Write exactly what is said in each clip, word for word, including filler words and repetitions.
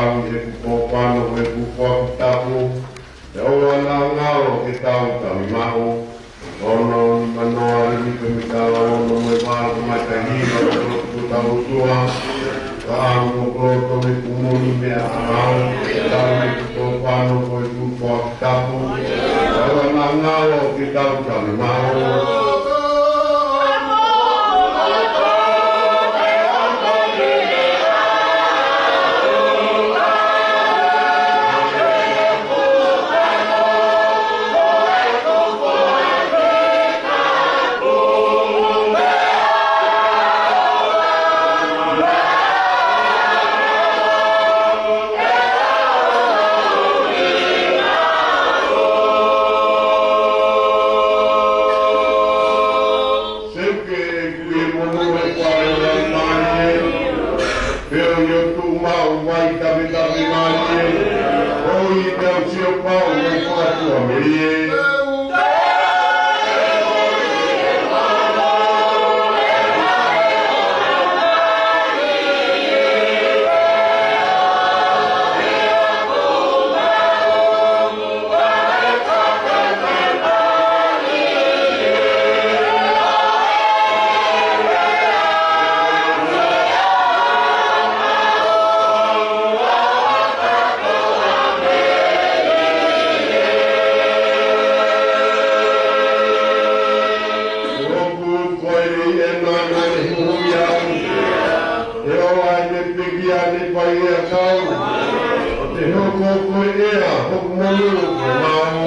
ʻAmi ʻeku pōpano, ʻeku foaki tapu, ʻe ʻoua naʻa ngalo ke tau tami maʻu. Ono manoa ri mi pe mi kala ono mo e vā ko mai ka hina o ko tau tua. Ka ʻamu ko ko to me kumuni me a mau, ʻami ʻeku pōpano ko ʻeku foaki tapu, ʻe ʻoua naʻa ngalo ke tau tami maʻu. Seuke kui mono e pare lai mai e. Pea ʻio tu mau mai tabe tabe mai e. ʻOi te au sio pau mai kua tua me e. ʻE ʻoua ʻe pekia ne pai ʻe a kau. ʻO te hoko ko e ʻea, hoku manu, ko e mau.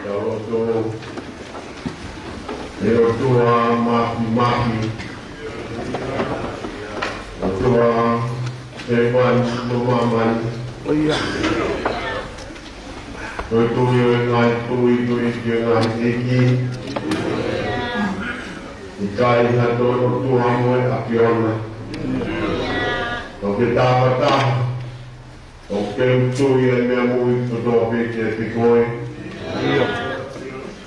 Tau lotu. ʻE ʻOtua Mafimafi, ʻOtua ʻe mani mo māmani. ʻOia. Ko e Tuʻi ʻo e ngaahi tuʻi, Tuʻi ʻo e ngaahi ʻeiki. ʻIkai ha toe ʻOtua mo e ʻAfiona. ʻOku ke tāpata. ʻOku ke tuʻi ʻa e meʻa moʻui kotoa pē kiate koe.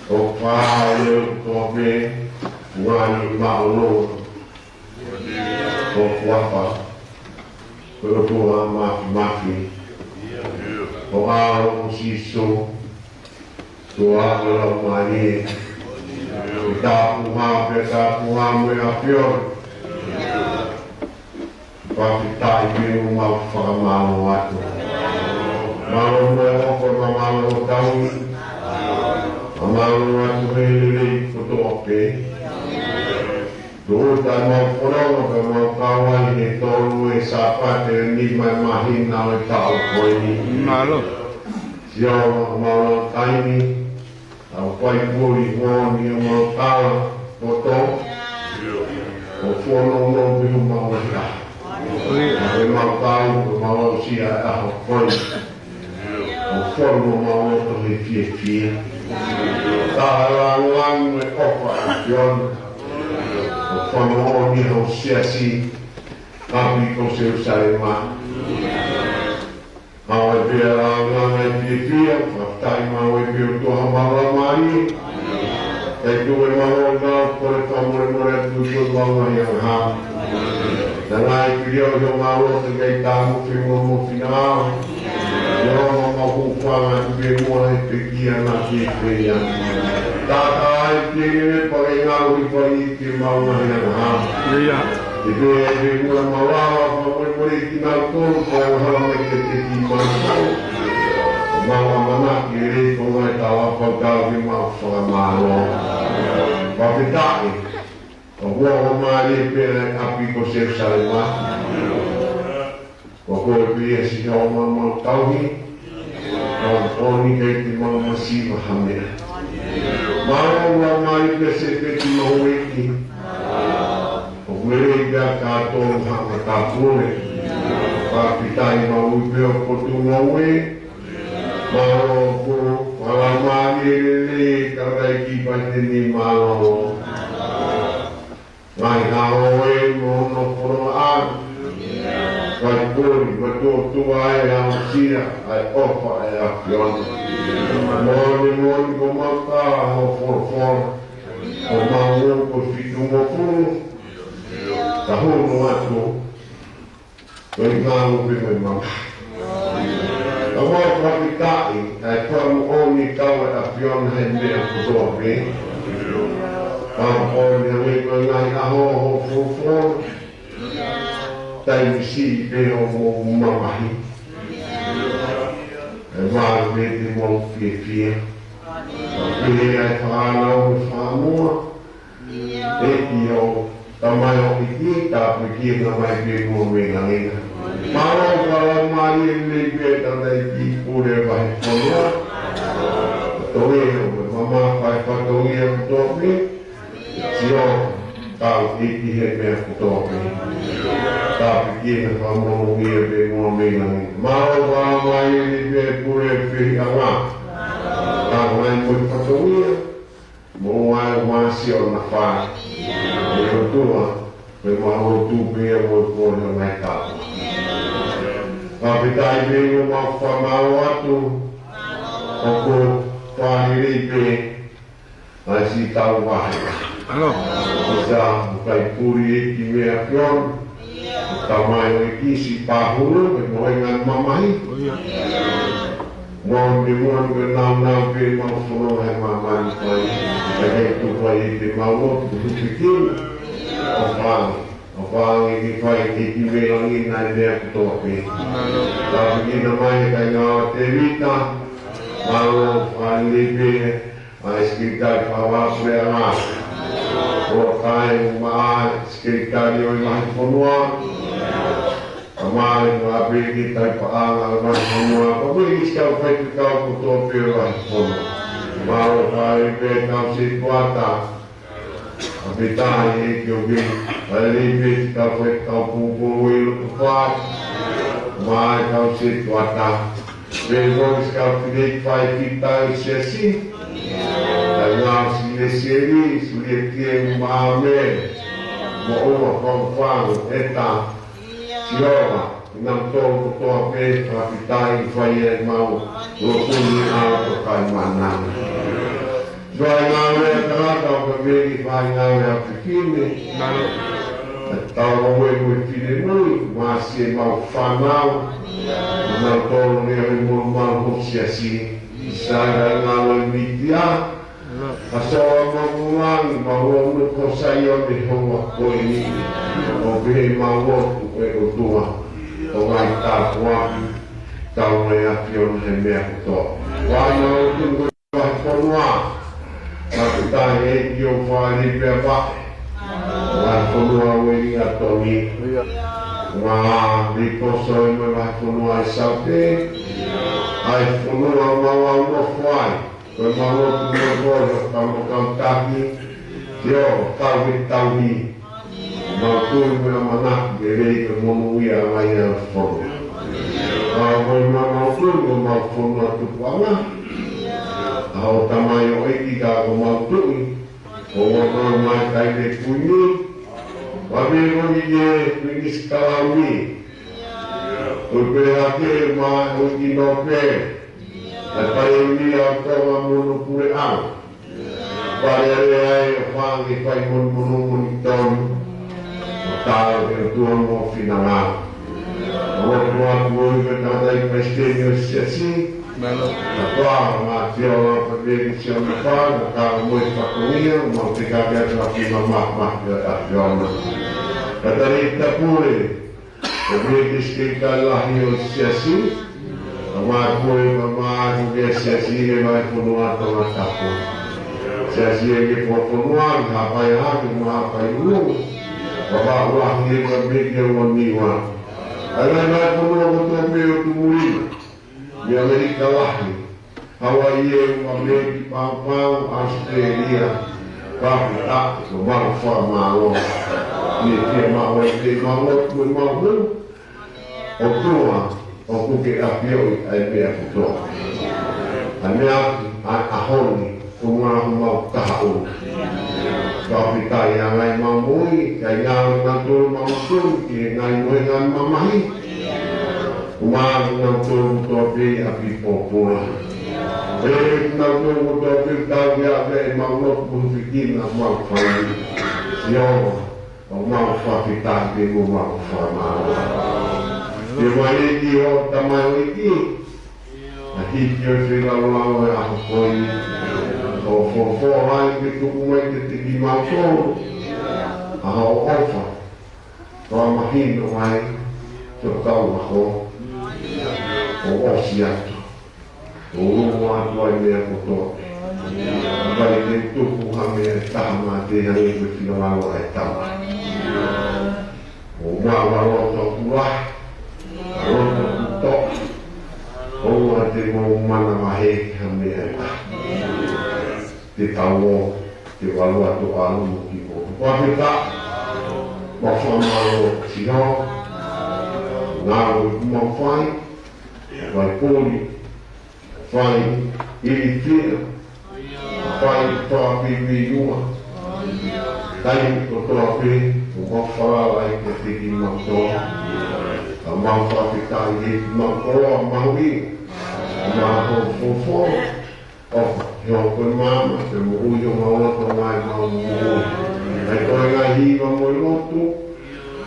ʻOku ke leo kotoa pē, ngaahi māʻolunga. ʻOku ke ʻAfio, ko e ʻOtua Mafimafi. Ko e ʻAlo ko Sīsū, Tuʻa ko e Laumālie. Ke tāpuhā pē, tāpuhā mo e ʻAfiona. Fakafetaʻi pē ʻoku mau fakamālō atu. Mālō mo e ʻofa, mālō tau. Mālō atu he lelei kotoa pē. Tuʻu atu ʻemau fononga pea mau kau ai he tolu ʻo e Sāpate ʻe nima ʻo e māhina ʻo e taʻu ko eni. Mālō. Sio, mau lau taimi. ʻOku fai puli moʻoni ʻemau tala poto. ʻOku fononga pē homau ʻahiʻahi. ʻOku mau kau, ʻoku mau aʻusia ʻa e ʻaho ko eni. ʻOku fononga homau loto he fiefia. Taha langilangi mo e ʻofa ʻa e ʻAfiona. ʻOku fononga ʻi ho siasi, ʻapi ko Selusalema. Mau ʻai pē ʻa e ngaahi fiefia, fakafetaʻi mau ʻai pē ʻOtua homau laumālie. Kae tuku ʻemau ʻofa, kole fakamolemole atu ki homau ngaahi angahala. Naʻa ngaahi pili ʻo homau loto ke ʻikai tamu fimua mo finangalo. ʻIo, mau hūfanga atu pē muʻa he pekia naʻa ke fai. Tātāʻi pē ke ne pake ngalo i fai ki homau ngaahi angahala. ʻIo. ʻI he pē mula mau ʻofa, fakamolemole kinautolu, pea ʻoua ʻe hala mai kiate kimautolu. Mau ʻamanaki ʻe lelei ko e ngaahi tala fakatau ke mau fakamālō. Fakafetaʻi. ʻOku ʻofa mālie pē ʻa e ʻapi ko Selusalema. Ko e pia si hau ma mau tauhi. Ka oni kai te mau masiva ha meʻa. Mālō ua mai pia se peti mau eki. ʻOku lelei pea ka tō ha mata pule. Ka pitai mau i pea ko tu mau e. Mālō ko wala mai e lelei ka rai ki pai te ni mālō. Ngaahi ʻaho ē mo hono fononga ʻa. Kai pori, ma tuʻotuʻa e aʻusia, ʻa e ʻofa ʻa e ʻAfiona. Moʻoni moʻoni ko mau ka ho folofola. Ko mau ō ko fitungofulu. Ka hono atu. Ko e ngāue pē mo e mamahi. Ka mau fakafetaʻi, ʻa e fakamoʻoni kau ʻa e ʻAfiona he meʻa kotoa pē. Fakamoʻoni ʻa e ko e ngaahi ʻaho ho folofola. Taimi siʻi pē hoʻomou mamahi. ʻE vā pē te mau fiefia. Pehē ʻa e fānau mo e fānau. ʻEiki ʻo Tamai ʻEiki, tāpuekina mai pē muʻa mei langi. Mālō ua mai e lelei pē Tamai ʻEiki pule vahefonua. Tō e ʻo me mamafa e fatongia kotoa pē. Sio, tau ʻEiki he meʻa kotoa pē. Tāpuekina fakamoʻoni pē muʻa mei langi. Mālō ua mai e lelei pē pule fehiʻanga. Tau mai mo e fatongia. Mo ai ua sio na fai. ʻE ʻOtua, me mau lotu pē ia mo e pole mai tau. Ka pitai pē ia mau fa mau atu. ʻOku fālelei pē. Ai si tau vahe. Ano. Isa, kai puli e ki mea kion. Tamai ʻEiki si pahulu, me moe ngan mamahi. Moʻoni moʻoni ke nau nau pē mau fononga he māmani pai. Ka ke tuku ai te mau lotu, tuku ki ʻOfa ange. ʻOfa ange ke fai ʻEiki mei langi nai meʻa kotoa pē. Tāpuekina mai e kai ngāue ʻa Tēvita. Mālō fālelei pē. ʻA e sekelitali fakavahaʻapuleʻanga. Ko e kai mo e sekelitali ʻo e vahefonua. Tamai mo e pē ki he taipaʻanga ʻo e vahefonua. Ko e pē ki he kau faifekau kotoa pē ʻo e vahefonua. Mālō fālelei pē kau setuata. ʻA e pitai e ki o ke. Fālelei pē ki he kau faifekau pōpō ʻi loto fai. Mai kau setuata. Pea ko e kau fili fai ki he siasi. Ka ngāue siasi, siasi ʻe māmē. Mo ua fangfang ʻeta. Sihova, ʻi nau tō kotoa pē, ka pitai fai e mau. Lo kuni au to kai mana. Fai ngāue ʻa e tangata ʻo ka mei fai ngāue ʻa e fefine. Tau ʻo e mo e finemui, masi e mau fānau. Nau tō ne ʻa e mo mau ho siasi. Sai ʻa e ngāue mitia. Ka soa mau langi, mau ono ko sai ʻo ne hoa ko eni. ʻO pehē mau lotu ʻe ʻOtua. ʻO ngai tāpuaki. Tau mai ʻa e ʻAfiona he meʻa kotoa. Ua mau lotu Vahefonua. Ka pitai e ki o fālelei pē ʻa e vahe. Vahefonua ʻo e ʻi ʻAtoni. Mā mi poso e mo e vahefonua ʻi Saute. ʻA e fonua mau au nofo ai. Ko e mau lotu mo e kole ʻo ka mo kau taki. Ke ʻo kau he tauhi. Mau tui mo e ʻamanaki ke lei ke monūʻia mai ʻa e fonua. Ka ko e mau mau tui mo e mau fonua tupuʻanga. ʻA ʻo Tamai ʻEiki ka ko mau tui. Ko ua mau mai kai me kuini. Wa me ko ni ke kuini sikalauni. Ko e pehake ma ʻo ki no pe. ʻA e paionia ʻo Tonga mo hono puleʻanga. Pale ale ai ʻo fānge fai mono mono moni tonu. ʻO tau e ʻOtua mo finangalo. ʻO ʻoatu ʻo i ka tangata ʻi palesiteni ʻo e siasi. Ka toa ma te ola pa veni si ona pa, na ka mo e fakonia, ma te ka ke atu a ki ma ma ma ki a te ona. Ka tari ta pule, ʻo veni ki sike ka lahi ʻo e siasi. Ka ma pule ma ma ko ke siasi ke ma e fonua Tonga Tapu. Siasi e ke fua fonua, ha pai hake, ma ha pai ulu. Ka ma ua hake ka veni ki a ua niwa. Ka ma e fonua Ka lahi, Hawaiʻi, ʻEua, Meki, Paopao, ʻAositelēlia, Pākisitani, ko ʻemau fakamālō. ʻIo, ke mau ʻai ke mau lotu, ke mau hū. ʻOtua, ʻoku ke ʻafioʻi ʻa e meʻa kotoa. ʻA e meʻa ʻi he ʻaho ni, ʻoku mau kahaʻu. Fakafetaʻi ʻa e ngaahi mau moʻui, kae ngāue ʻa kinautolu mau tui ki he ngaahi mohenga mamahi. ʻOku mau ʻa kinautolu kotoa pē ʻa e pōpula. ʻE kinautolu kotoa pē tau ia ʻa e mau lotu mo e fekina mau fai. Sio, ʻoku mau fakafetaʻi pē mo mau fakamālō. Ke mai ki ho tamaioʻeiki, ʻa e hiki ʻo e feilaulau ʻo e ʻaho ko eni. ʻO fofola ai ke tuku mai kiate kimautolu ʻa hoʻo ʻofa. Fakamahino mai ki ho kau ako. ʻO ʻosi atu. ʻO ʻoatu ai meʻa kotoa. ʻIkai te u tuku ha meʻa ʻe taha maʻa te hangē ko e finangalo ʻa e Tama. ʻO mau ʻa loto ʻoku lahi, ʻa loto ʻoku toʻa. ʻOua te mou manavahē ki ha meʻa ʻe taha. Te tau ō, te u ʻalu atu ʻo ʻalu mo kimoutolu. Fakafetaʻi, mau fakamālō Sihova. Ngāue ʻoku mau fai, fai puli, fai ilifia, fai fakafiefia. Taimi kotoa pē, ʻoku mau falala ai kiate kimautolu. Ka mau fakafetaʻi he mau koloa mahuʻinga. Mau fofo, ʻofa, he ʻoku ke maama, ke moʻui ʻo mau loto mai mau moʻui. ʻA e toe ngaahi hiva mo e lotu,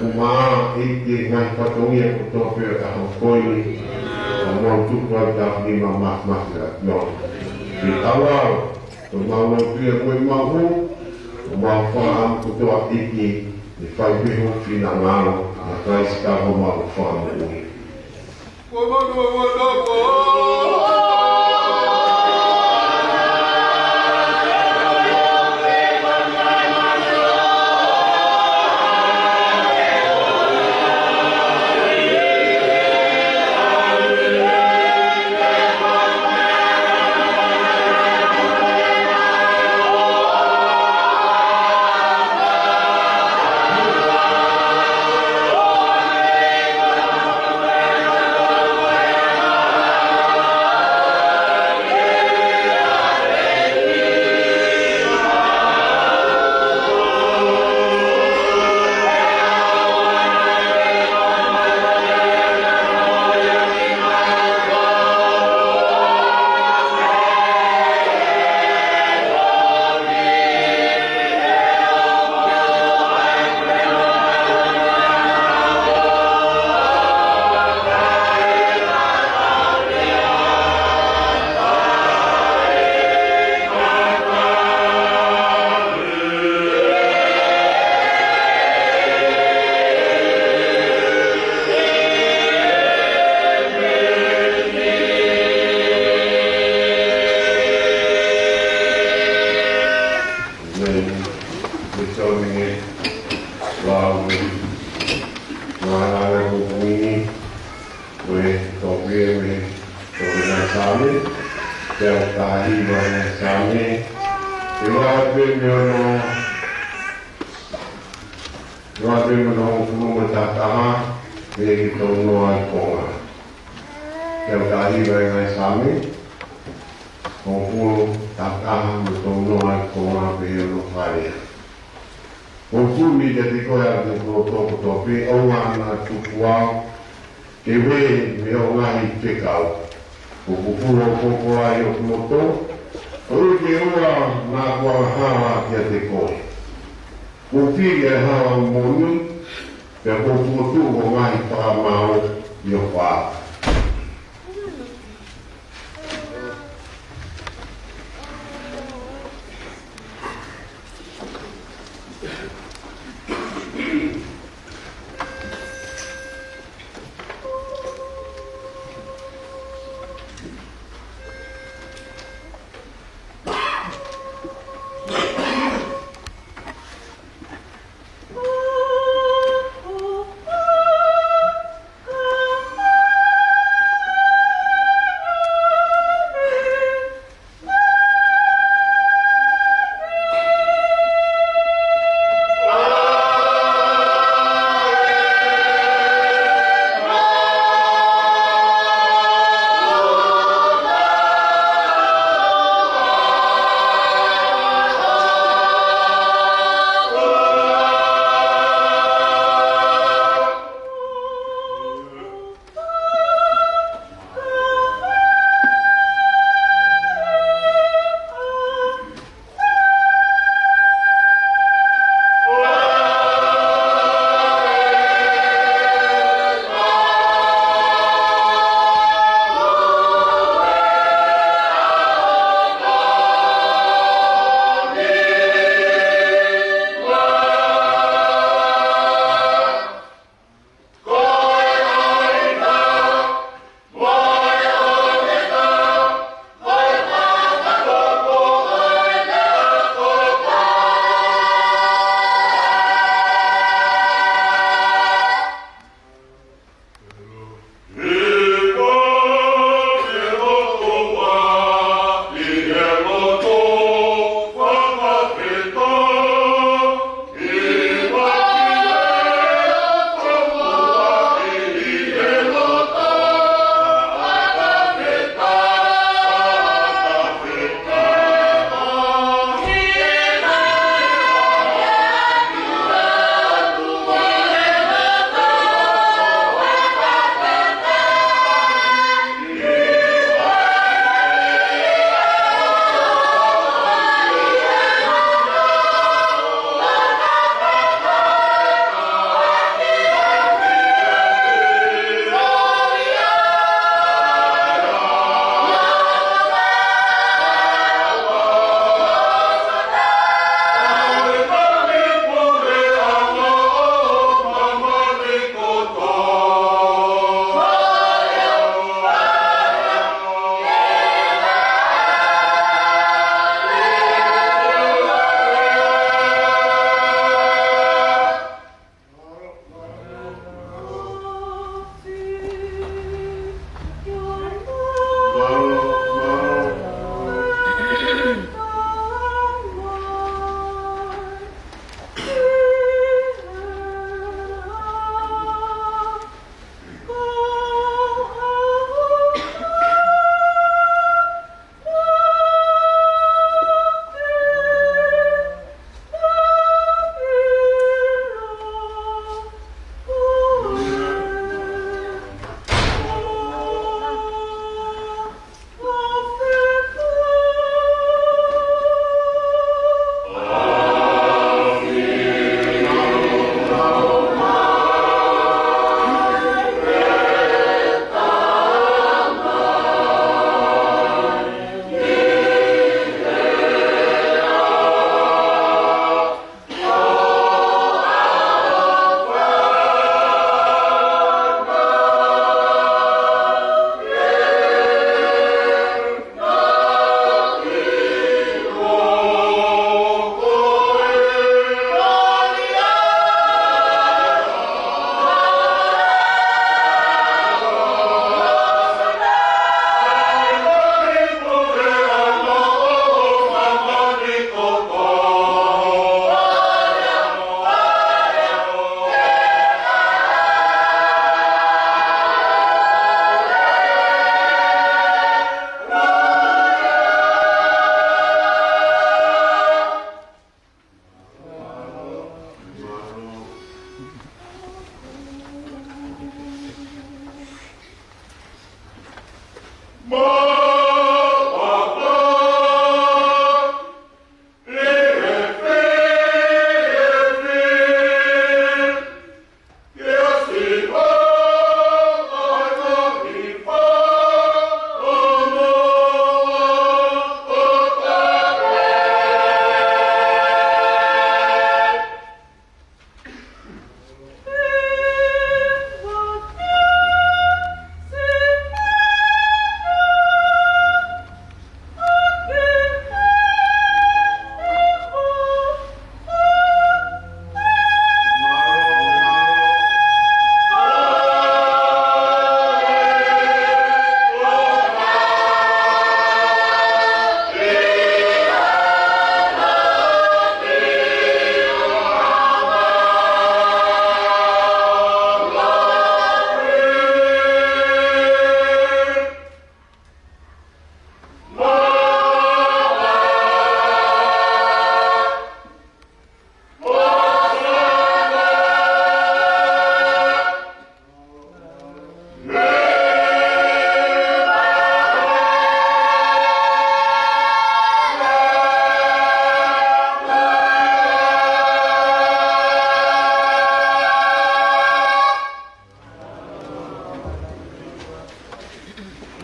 ʻoku mau ʻi he ngaahi fatongia kotoa pē ʻo e ʻaho ko eni, ʻoku mau tuku atu ʻa e nima māfimafi ʻa e ʻAfiona. Ke tau ō, ʻo mau lotu ia ko e mau hū, ʻo mau faʻa kotoa ʻEiki, ʻe fai pē ho finangalo, ʻa Kalaisi ko homau Fakamoʻui. Amen. Ko e tau ni, lau, lau, lau, lau, lau, ko e toki ʻe, ko e ngaahi Saame, teau taha hiva ngaahi Saame, ʻe ua pē mei hono, ua pē mei hono hongofulu mā taha, pea ki he tolu noa ʻi he konga. Teau taha hiva ngaahi Saame, hongofulu mā taha, mei he tolu noa ʻi he konga pea hono fālea. ʻOku ou tui kiate koe ʻa e loto kotoa pē, ʻoua naʻa tuku au ke u hē mei hoʻo ngaahi fekau. Kuo fufulu hoʻo folofola ʻi hoku loto, koeʻuhi ke ʻoua naʻa ku angahala kiate koe. Kuo u fili ʻa e hala moʻoni, pea kuo u fokotuʻu hoʻo ngaahi fakamaau ʻi ho fale.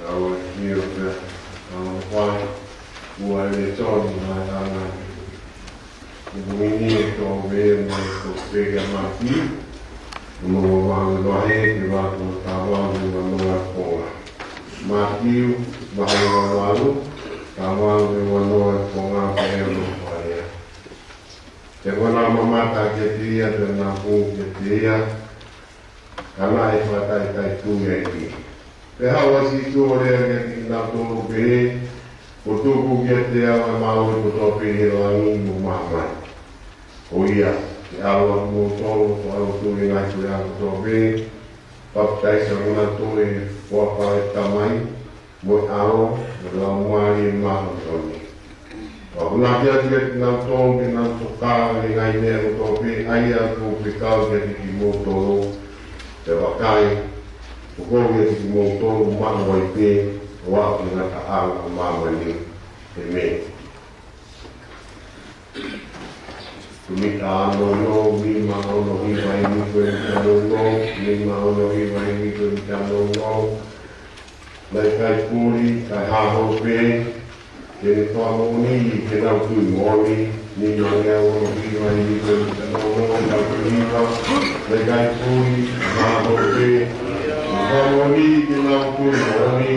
Naua ki o pea, naua fai, ua e tonu na e tanga. Kupu ini e tō me mo e ko pega mati, mo wa wa he ke wa ko ta wa mo wa no wa ko. Mati, wa he wa wa lu, ta wa mo wa no wa ko nga pe e no fai. Te kona mamata ke tia, te na ku ke tia, ka naʻe fakataitai tuʻu ia ki. Pea haʻu ʻa Sīsū ʻo lea kiate kinautolu pehē, Ko tuku kiate au ʻa e mālohi kotoa pē ʻi he langi mo māmani. Ko ia, ke ʻalu ʻa kimoutolu, ko ʻalu tuli ngai ko ia kotoa pē, papitaiso kinautolu ʻi he huafa ʻo e Tamai, mo e ʻAlo, mo e Laumālie Māʻoniʻoni. Pea ʻoku na kiate kinautolu ke nau tokanga ki he ngaahi meʻa kotoa pē ʻa ia kuo fekau kiate kimoutolu. Pea vakai, ʻoku ou ʻiate kimoutolu maʻu ai pē, ʻo aʻu ki he ngataʻanga ʻo māmani. ʻĒmeni. Tumi ka ano no, mi ma ono hi vai ni kwe ka no no, mi ma ono hi vai ni kwe ka no no. Naʻe ʻikai puli, kae hā holo pē, ke ne fakamoʻoni ke nau tui moʻoni, ni ma nea ono hiva i niko ni ka no no, nau tui hiva, naʻe ʻikai puli, kae hā holo pē, ke ne fakamoʻoni ke nau tui moʻoni.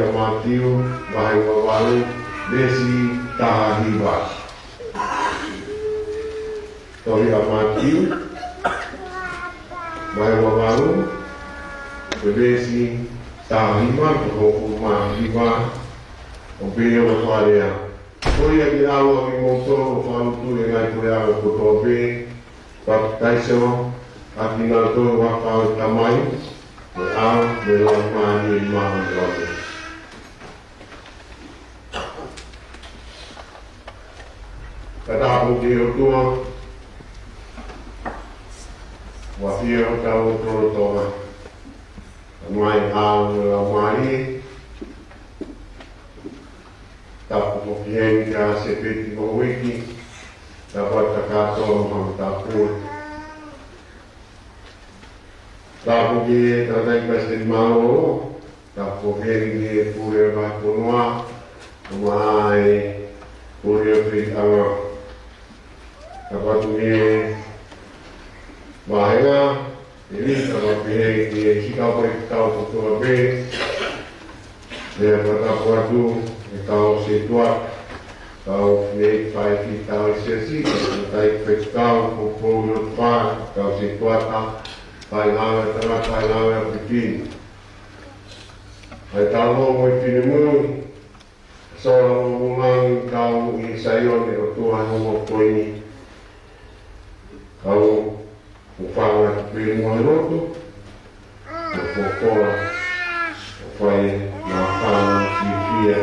ʻa Mātiu, vahe ua valu, veesi taha hiva. Tohi ʻa Mātiu, vahe ua valu, veesi taha hiva ki he hongofulu mā hiva, ʻoku pehē ʻa e fakalea: Ko ia ke ʻalu ʻa kimoutolu ʻo fakafoki ʻa e ngaahi puleʻanga kotoa pē, papitaiso ʻa kinautolu ʻi he huafa ʻo e Tamai, mo e ʻAlo, mo e Laumālie Māʻoniʻoni. Fakatapu ki he ʻOtua, ʻoku ʻafio ʻi hotau lotolotonga, Tamai, ʻAlo mo e Laumālie. Tapu foki heni kia Sepeti Mohuiki, tapu atu kia Toa mo Hamu Tapu. Tapu ki he tangataʻeiki palesiteni mālōlō, tapu foki heni ki he pule ʻo e vahefonua, ʻumaʻā e pule ʻo e feituʻu. Tapu atu ki he vāhenga, ʻe lī, tapu atu ki he, ki he sika ko e kau kotoa pē. Pea fakatapu atu ki he kau sētuata, kau fie fai ki tau siasi, kau tai fai kau, ko pou yo fa, kau sētuata, fai ngāue ʻa tangata, fai ngāue ʻa fifine. Fai tau mo e finemui, sola mo mulangi kau ʻi Saione ʻo tuʻa he ongo ko eni. Kau ʻoku fanga pē mo e lotu, ʻo fokola, ʻo fai, mo fanga fiefia,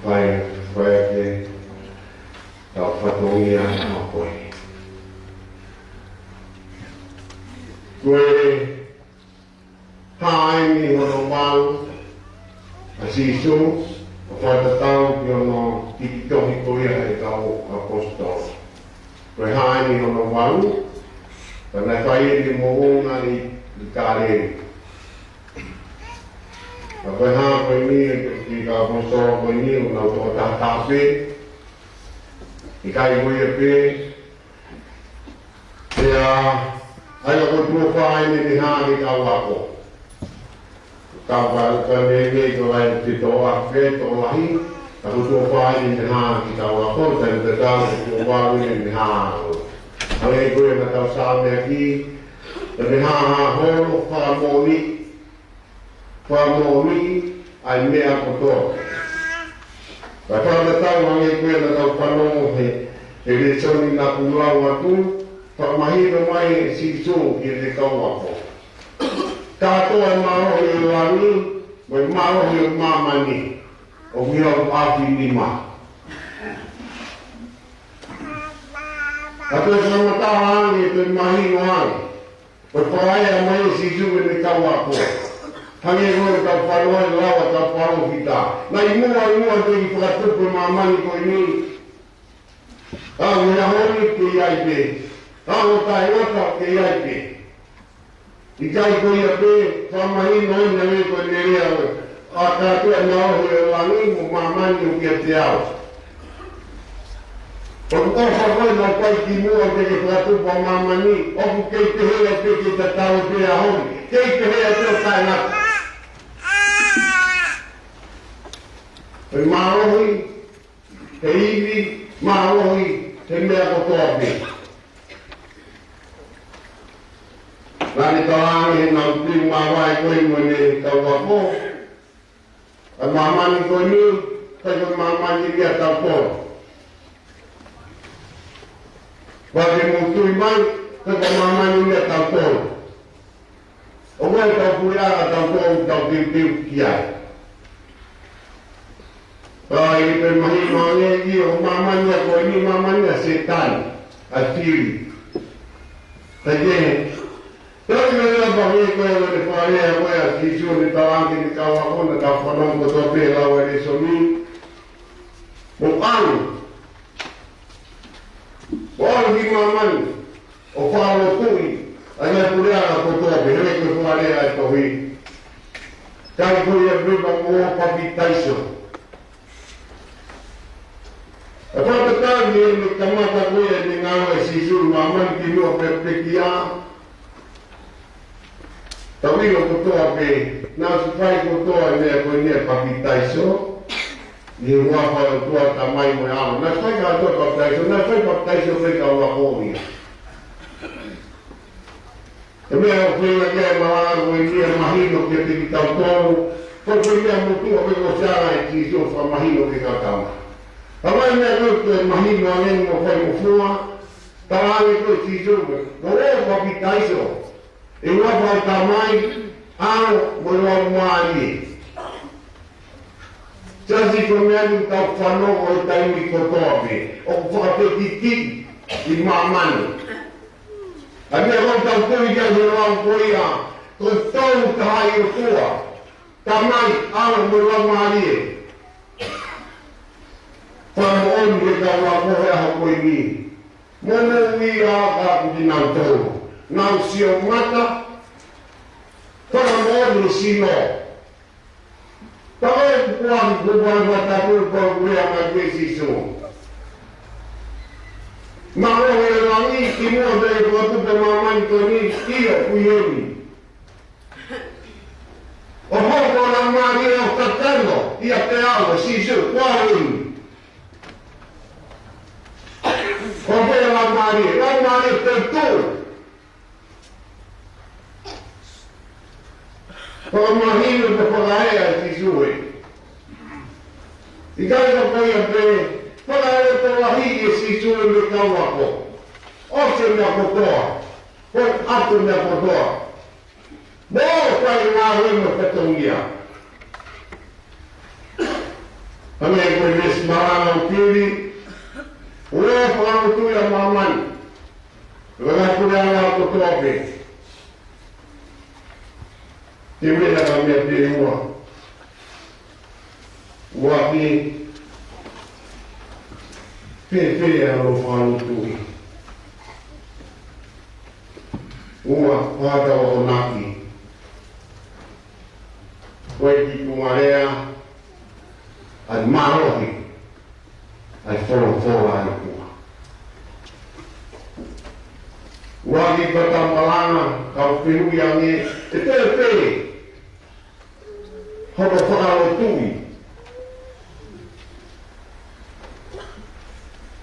fai, fai ke tau fatongia mo koe. Ko e hā eni hono valu ʻa Sīsū, ʻo fakatatau ki hono kiʻi tohi ko ia ʻa e kau ʻaposetolo. Ko e hā eni hono valu, ka naʻe fai eni moʻunga ʻi, ʻi Kāleli. Ka ko e hā ko eni, ʻa e kiʻi kau ʻaposetolo ko eni, ʻoku nau tokotaha pē, ʻikai ko ia pē, pea, ʻa ia ko e tuʻo fā eni naʻe hā ki he kau ako. Kau ka, ka ne, ne, ko e ʻai te tō a, ke tō lahi, ka ko e tuʻo fā eni naʻe hā ki he kau ako, taimi tatau, ko e tuʻo valu eni naʻe hā. Hangē ko ia naʻa tau sāmeaʻaki, naʻe hā, hā holo, fakamoʻoni, fakamoʻoni ʻa e meʻa kotoa. Ka fakatatau hangē ko ia naʻa tau fanongo he, he lēsoni naʻa ku lau atu, fakamahino mai ʻe Sīsū ki heʻene kau ako. Kātoa e mālohi ʻo e langi, mo e mālohi ʻo māmani, ʻoku ʻi hoku ʻapi nima. Ka toe fakamatala ange, toe mahino ange. Ko e fakaʻea mai ʻe Sīsū ki heʻene kau ako. Hangē ko e kau fānau ʻa e lau ʻa e kau palōfita. Naʻe muʻa, muʻa teʻeki fakatupu e māmani ko eni. Ka ʻi he ʻaho ni kei ʻi ai pē. Ka ʻi he taʻengata kei ʻi ai pē. ʻIkai ko ia pē, fakamahino eni hangē ko ʻene lea ko ē. ʻA kātoa e mālohi ʻo e langi mo māmani ʻoku ʻiate au. ʻOku ʻofa ko ē naʻa ku ʻai ki muʻa teʻeki fakatupu ʻa māmani, ʻoku kei pehē ai pē ke tatau pē ʻa e ʻaho ni, kei pehē ai pē ʻo taʻengata. Ko e mālohi, he ivi, mālohi, he meʻa kotoa pē. Naʻa ne talaange heʻenau tui māvae ko ē mo ʻene kau ako, ʻa māmani ko eni, ʻikai ko e māmani ia ʻatautolu. Pea ke mou tui mai, ʻikai ko e māmani ia ʻatautolu. ʻOku ʻi ai ʻetau puleʻanga ʻatautolu ʻoku tau teuteu ki ai. Pea ʻi he mahino ange ʻi he māmani ia ko eni, māmani ʻa Sētane, ʻa e fili. Ka ke, pea ʻi he lava he ko e ʻene fakalea ko ē ʻa Sīsū ʻene talaange ki heʻene kau ako naʻa tau fanongo kotoa pē he lau ʻa e lēsoni. Mou ʻalu. Mou ʻalu ki māmani ʻo fakalotuʻi ʻa e ngaahi puleʻanga kotoa pē, hangē ko e fakalea ʻa e tohi. Kae ko ia pē pea mou papitaiso. ʻA e fakatatau ki heʻene kamata ko ia ʻene ngāue ʻa Sīsū ʻi māmani ki muʻa pea pekia. Tau ʻilo kotoa pē, naʻe ʻosi fai kotoa e meʻa ko eni ʻa e papitaiso, ʻi he huafa ʻo e ʻOtua, Tamai mo e ʻAlo. Naʻe fai kātoa e papitaiso, naʻe fai papitaiso pē kau ako ia. Ko e meʻa ʻoku feinga ki ai e malanga ko eni ʻo mahino kiate kitautolu, ko e meʻa motuʻa pē ko e sala ʻa Sīsū ʻo fakamahino ki he kakai. Ka ko e meʻa ko ē ʻoku mahino ange mo faingofua, talaange ko ē ʻe Sīsū, ko e papitaiso ʻi he huafa ʻo e Tamai, ʻAlo mo e Laumālie. Siasi, ko e meʻa ni ʻoku tau fanongo he taimi kotoa pē, ʻoku fakafekiki ʻi māmani. ʻA e meʻa ʻoku tau tui ki ai he lau ko ia, ko e Tolu Tahaʻi ʻOtua, Tamai, ʻAlo mo e Laumālie. Fakamoʻoni ki he kau ako he ʻaho ko eni. Moʻoni ia ka ʻoku kinautolu. Nau sio mata. Fakamoʻoni sino. Takai kupuan, kupuan wa tapu pa kupuan ma ke Sīsū. Mālō e langi, kimuʻa pē ʻoku tupu ʻa māmani ko eni, ʻio, ʻoku ʻi heni. ʻO hoko e Laumālie ʻo kakano ʻiate au, ʻe Sīsū, ko au eni. Ko e Laumālie, Laumālie te tu. Fakamahino ko e fakaʻea ʻe Sīsū ē. ʻIkai ko ia pē, fakaʻotua lahi ʻe Sīsū ē mo e kau ako. ʻOsi e meʻa kotoa. Ko e ʻatu e meʻa kotoa. Mo fai ngāue mo fatongia. Hangē ko e veesi malanga ʻoku pili, ʻoua ʻe fakalotu ʻa māmani. Langa pule ala kotoa pē. Te mena ka meʻa pē ua. Ua ki. Pē pē ʻa e fakalotuʻi. Ua, pata wa onaki. Ko e kiʻi tuʻunga lea ʻa e mālohi ʻa e folofola ʻa e ʻOtua. Ua ki pata malanga, kau fehuʻi ange, ʻe pē pē hono fakalotuʻi.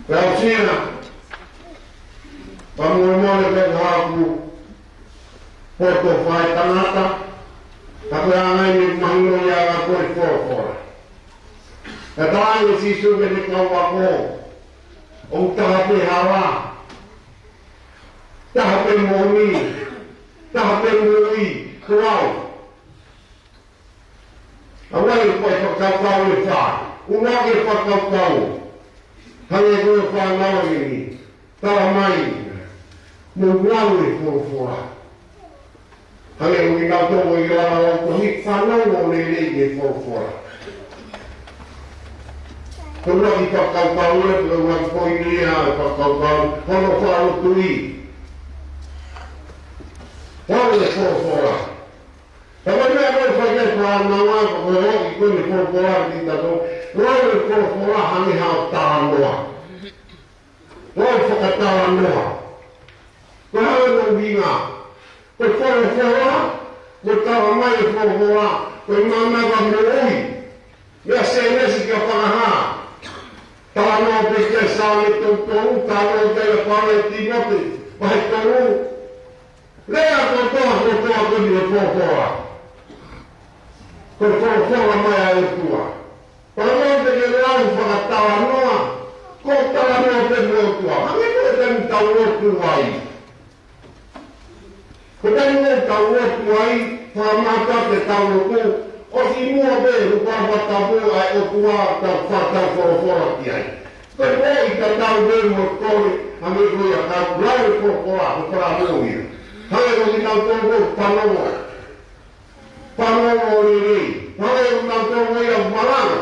Pea ʻosi ia, pea molemole pē haku poto fai tangata, ka ko e anga ia ʻoku mahino ia ʻa e ko e folofola. Ka talaange ʻe Sīsū ki heʻene kau ako, ʻoku taha pē hala, taha pē moʻoni, taha pē moʻui, ko au. ʻA vai ko e fakakaukau ʻe fā, ʻuluaki e fakakaukau, hangē ko e fānau ʻeni, tala mai, mou lau e folofola. Hangē ko kinautolu ʻi lana lau ko e fānau ʻoku lelei e folofola. Ko e ʻuluaki fakakaukau ē, ko e ʻuluaki poini ia e fakakaukau, hono fakalotuʻi. Lau e folofola. Ka ko e meʻa ko ē ʻoku fai ki ai e fānau, ko e ʻoku ʻi ai e folofola ki tato, lau e folofola hangē ha talanoa. Lau fakatalanoa. Ko e hā hono ʻuhinga? Ko e folofola, ko e tala mai e folofola, ko e mānava moʻui. Mei Sēnesi kia Fakahā. Talanoa pē ki ai Saame tolu tolu, talanoa ki ai ʻa Paula ʻia Tīmote, vahe tolu. Lea kotoa, kotoa ko eni e folofola. Ko e folofola mai ʻa e ʻOtua. Pea ʻoku te ke lau fakatalanoa, ko e talanoa pē mo e ʻOtua. Hangē ko e taimi ʻoku tau lotu ai. Ko e taimi ʻoku tau lotu ai, fakamātoato ʻetau lotu, ʻosi muʻa pē, ʻoku fakatapu ʻa e ʻOtua, tau fakatau folofola ki ai. Ko e moʻui tatau pē mo e kole, hangē ko ia ka lau e folofola, ko e folofola ia. Hangē ko kinautolu ko e fanongo. Fanongo lelei. Hangē ko kinautolu ko ia malanga.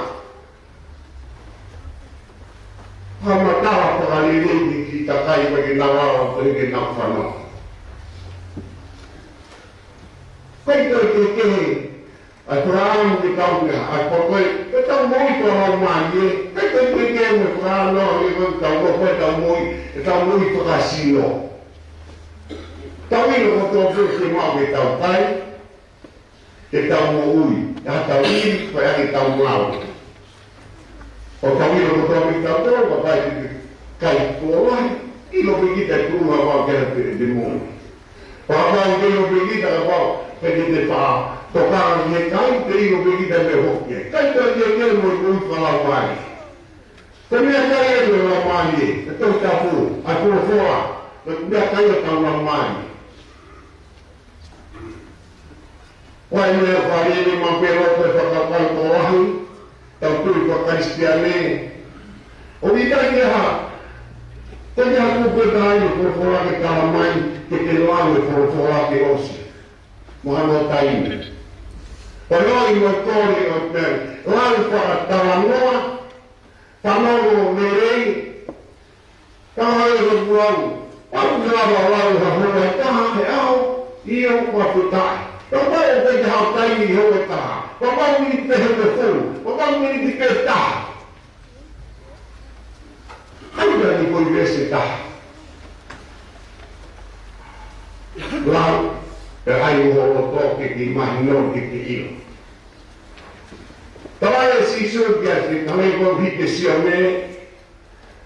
Fakamatala fakalelei ki he kiʻi kakai ʻoku ʻikai ke nau ala, ʻoku ʻikai ke nau fanongo. Ko e, ko e, ko e, ko e, ʻa e fakaʻamu ke tau meʻa, ʻa e fakaʻamu ke tau moʻui ko lau mai ē, ke te te ke me fakaʻamu ke tau ko e tau moʻui, ke tau moʻui fakasino. Tau ʻilo ko tō pē ke mau ke tau kai, ke tau moʻui, ʻa tau ʻi, ko e ʻa ke tau mau. ʻO tau ʻilo kotoa pē kitautolu, ʻa pau ke kai kuo lahi, ʻilo pē kita tuʻunga ʻoku ke te, te moʻui. Pea kapau ʻoku ke ʻilo pē kita, kapau ʻoku ke te fa, tokanga ki he kai, te ʻilo pē kita mei hoki. Kai ka ke ke mo i kui falau mai. Ko e meʻakai ʻeni ʻo e Laumālie, ʻa e Tohi Tapu, ʻa e folofola, ko e meʻakai ʻo e tau Laumālie. Ko e meʻa fale ni ma pelo ko e fakapau ko lahi, tau tui fakakalisitiane. ʻOku ʻikai ke ha, ko e ha kupu ʻe taha ʻi he folofola ke tala mai, ke te lau e folofola ke ʻosi. Mo hano taimi. Ko e ʻilo ʻi mo toli ʻo te, lau fakatalanoa, fanongo lelei, ka hale ko kuau. Pau ke lava lau ha hoa ʻe taha he ʻaho, ʻio, ua putaʻi. Ka pau ʻoku ʻikai ke hao taimi hoa ʻe taha. Ka pau ni te he te fou. Ka pau ni te ke taha. Hau ka ni ko i vese taha. Lau, ʻe ai ʻo ho loto ke ke mahino ke ke ʻilo. Tala ʻe Sīsū kia te kame ko hite Sione,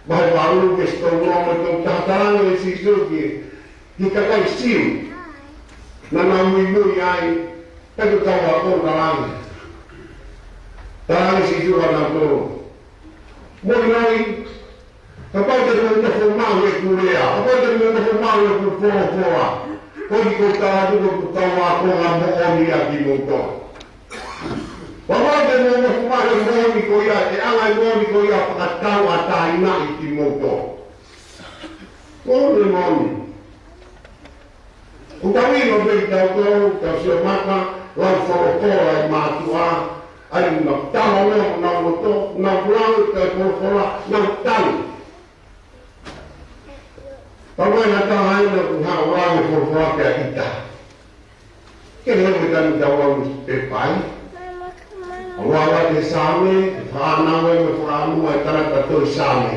vahe valu veesi tolu noa mo e tolu taha. Tala ʻe Sīsū ki, ki he kakai Siu naʻa nau muimui ai, pea ko e kau ako naʻa nau. Tala ʻe Sīsū ʻa nautolu. Moʻoni, kapau te mou nofo maʻu ʻeku lea, kapau te mou nofo maʻu ʻeku folofola, ko eni ʻoku ou tala atu ko ʻeku kau ako ʻa moʻoni ʻa kimoutolu. Kapau te mou nofo maʻu e moʻoni ko ia, ʻe ʻaonga e moʻoni ko ia fakatau ʻa taina ʻi kimoutolu. Moʻoni, moʻoni. ʻOku tau ʻilo pē kitautolu, tau sio maka, lau folofola ʻa e mātuʻa, ʻa ia ʻoku nau tala ʻo nau loto, nau lau ʻa e folofola, nau tau. Pau ʻe na taha ʻi he ʻoku haʻu ʻo lau e folofola pea ʻita. Ke he me tanu tau lau newspaper ai. ʻOua ʻe Saame, fānau e mo fānau e tangata toi Saame.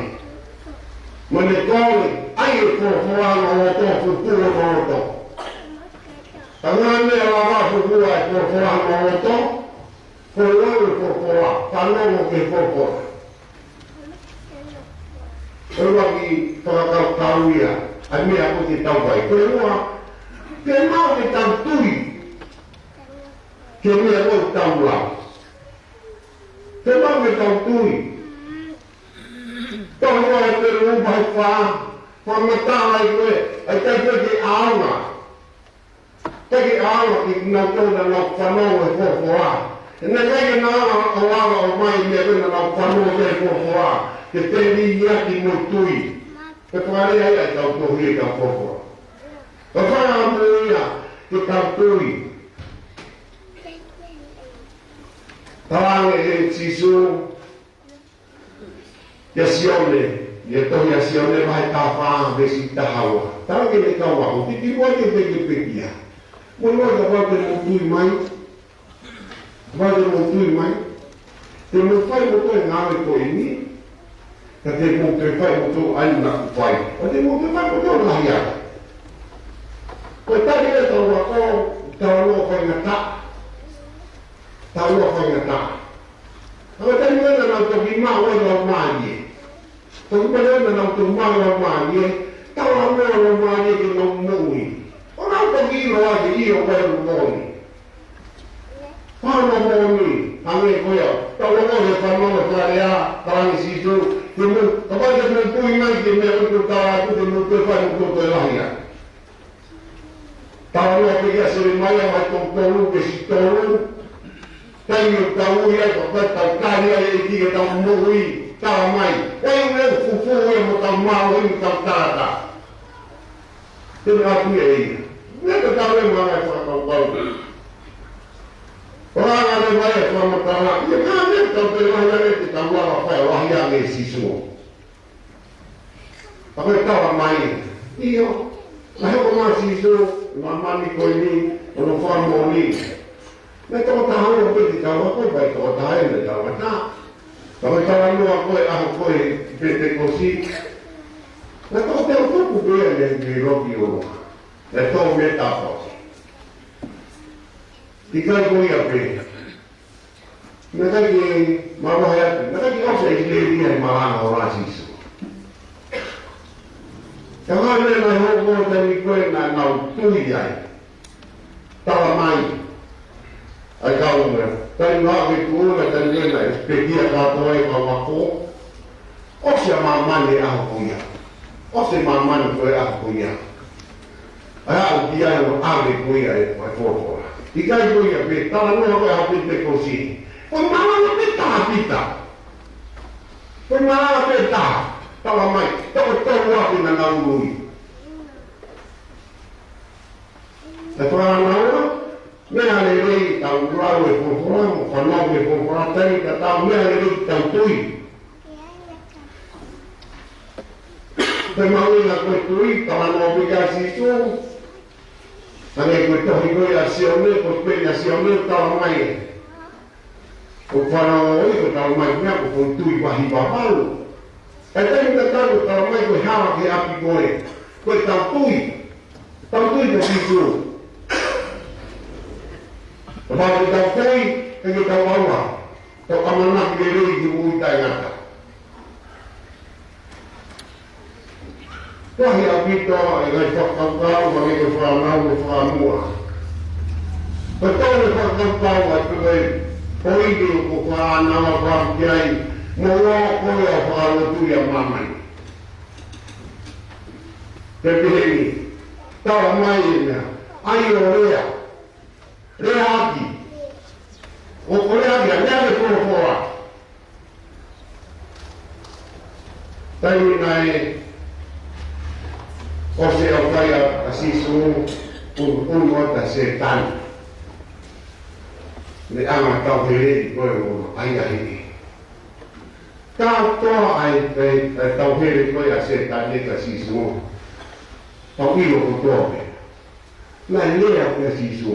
Mo ne kole, ʻai e folofola ʻo loto, futu ʻo loto. Ka ngā meʻa lava futu ʻa e folofola ʻo loto, ko e lau e folofola, fanongo ki he folofola. Ko e ʻuluaki fakakaukau ia, ʻa e meʻa ʻoku tau fai. Ko e ua, ke mau ke tau tui, ke meʻa ʻoku tau lau. Ke mau ke tau tui. Tohi ua Hepelū vahe fā, fakamatala ai ko e, ʻa e kai ko e ke ʻaonga. Ke ke ʻaonga ki he kinautolu naʻa nau fanongo he folofola. He naʻe ʻikai ke nau ʻaonga ʻo ʻaonga ʻo ʻomai meʻa ko ē naʻa nau fanongo he folofola. Ke teli ia ki mo tui. Ke fakalea ai ʻa e tau tohi e tau folofola. Ka fakaʻamu ia ke tau tui. Tala ange ʻe Sīsū, ʻia Sione, ʻi he tohi ʻa Sione vahe taha fā veesi taha ua. Tala ke ne kau ako, ki ki ua ke peke peke ia. Mo ua ka ua te mo tui mai. Ua te mo tui mai. Te mo fai mo toe ngāue ko eni. Ka te mo toe fai mo toe ai na ku fai. Ka te mo toe fai mo toe lahi ake. Ko e tali e tau ako, tau ako faingataʻa. Tau ako faingataʻa. Ka ko e taimi ko ē naʻa nau toki maʻu e Laumālie. Toki maʻu e naʻa nau toki maʻu e Laumālie. Tau ako e Laumālie ke nau moʻui. ʻO nau toki ʻilo ai ʻio ko e moʻoni. Fānau moʻoni, hangē ko ia. Tau ako he fānau mo e fakalea, tala ange Sīsū, ke mou, kapau te mou tui mai ki he meʻa ʻoku ou tala atu, te mou toe fai mo toe lahi ai. Tau ako pē kia Selemaia vahe tolu tolu, veesi tolu. Taimi ʻoku tau ui ai, ko e tau kali ai e ʻEiki ke tau moʻui, tala mai. Ko e ʻuhinga ʻoku fufuuʻi mo tau mālohi mo tau tangata. Te ne atu ia ia. Meʻa ke tau e manga e fakakaukau. Ko e anga leva e fakamatala. Ia ka ne tau te lahi ange te tau lava fai lahi ange Sīsū. Ka ko e tala mai, ʻio, naʻe hoko mai Sīsū, māmani ko eni, ʻo ne fakamoʻoni. Naʻe tokotaha ua pē ki he kau ako, pea tokotaha ʻe ne tangata. Ka ko e talanoa ko ē ʻaho ko ē Penitekosi. Naʻe tokotaha ua pē ʻe ne, ne loki ʻo. Naʻe tō me tapo. ʻIkai ko ia pē. Naʻe ʻikai ke mavahe atu. Naʻe ʻikai ke ʻosi ʻa ʻIsileli ia he malanga ʻo Sīsū. Ka hangē naʻe hoko he taimi ko ē naʻa nau tui ai. Tala mai ʻa e kau meʻa. Taimi naʻe tuʻu ai, taimi ko ē naʻe pekia kātoa ai e kau ako. ʻOsi ʻa māmani he ʻaho ko ia. ʻOsi ʻa māmani ko ē he ʻaho ko ia. ʻA ia ʻoku ʻi ai ʻa e ʻave ko ia ʻa e folofola. ʻIkai ko ia pē, talanoa ko ē ʻa Penitekosi. Ko e malanga pē taha Pita. Ko e malanga pē taha. Tala mai, toko tolu ʻapi naʻa nau ului. ʻE fānau, meʻa lelei tau lau e folofola, mo fanongo e folofola, taimi tatau meʻa lelei tau tui. Pea mahuʻinga ko e tui, talanoa pē kia Sīsū, hangē ko e tohi ko ia ʻa Sione, ko e peni ʻa Sione, tala mai. ʻOku fanongo ʻi ko e tala mai meʻa ko e tui vahi vavalu. ʻE taimi tatau ko e tala mai ko e hala ki he ʻapi ko ē. Ko e tau tui. Tau tui kia Sīsū. Kapau ʻoku tau tui, ʻe ke tau ʻaua. Tau ʻamanaki lelei ki he moʻui taʻengata. Lahi ʻaupito e ngaahi fakakaukau, hangē ko e fānau mo e fakamuʻa. Ko e tau e fakakaukau ʻa e pē ko e poini ʻoku fānau a fāmu ki ai, mo ua ko e ʻa fakalotu ia māmani. Pea pehē ni, tala mai e meʻa, ʻai ʻo lea, lea ʻaki. ʻO, ʻo lea ʻaki, lea ʻaki e folofola. Taimi naʻe ʻosi ʻaukai ʻa, ʻa Sīsū, ʻunu, ʻunu atu ʻa Sētane. Naʻe anga tauheleʻi ko ē ʻo ʻai ʻa heni. Kātoa ai, ai, ai tauhele ko ē ʻa Sētane kia Sīsū. Tau ʻilo kotoa pē. Naʻe lea kia Sīsū.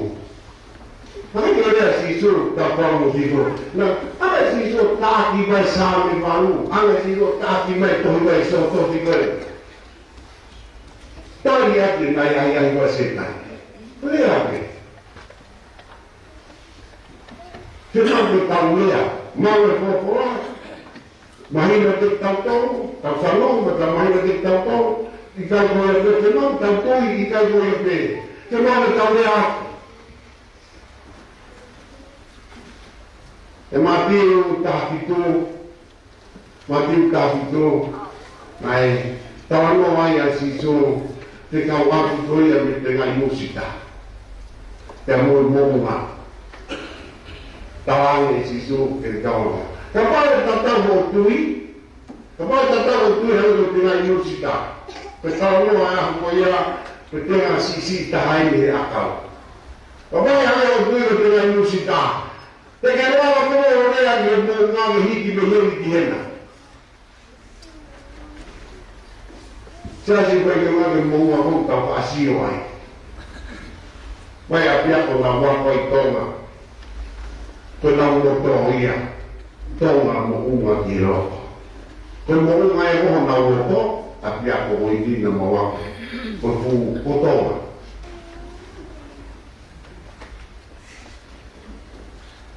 Naʻe lea Sīsū, ta pau mo Sīsū. Naʻe, ʻa Sīsū, taʻaki mai Saame valu. ʻA Sīsū, taʻaki mai tohi mai Sōtoti ko ē. Tali atu naʻe ʻai, ʻai ʻa Sētane. Lea pē. Te mau ke tau lea, mau e folofola, mahino kiate kitautolu, tau fanongo, mo tau mahino kiate kitautolu, ʻikai ko ia pē, te mau tau tui, ʻikai ko ia pē, te mau ke tau lea atu. ʻE Mātiu taha fitu, Mātiu taha fitu, naʻe talanoa ai ʻa Sīsū, fekauʻaki ko ia mei he tengaʻi musita. Pea mo e moʻunga. Talaange ʻe Sīsū, ke tau. Kapau ʻe tatau hoʻo tui, kapau ʻe tatau hoʻo tui hangē ko e tengaʻi musita. Pea talanoa ʻa e ʻaho ko ia, ko e tenga siʻisiʻi taha eni he ʻakau. Kapau ʻe hangē hoʻo tui ko e tengaʻi musita. Te ke lava mo ʻo lea ki he moʻunga ke hiki mei heni ki hena. Siasi ko e ke ngake moʻunga ko ʻetau faʻa sio ai. Mai ʻapiako naʻa nau ako ʻi Tonga. Ko ʻenau loto ia. Tonga moʻunga ki loto. Ko e moʻunga ʻe ko honau loto, ʻapiako ko eni naʻa nau ako. Ko e fuʻu ko Tonga.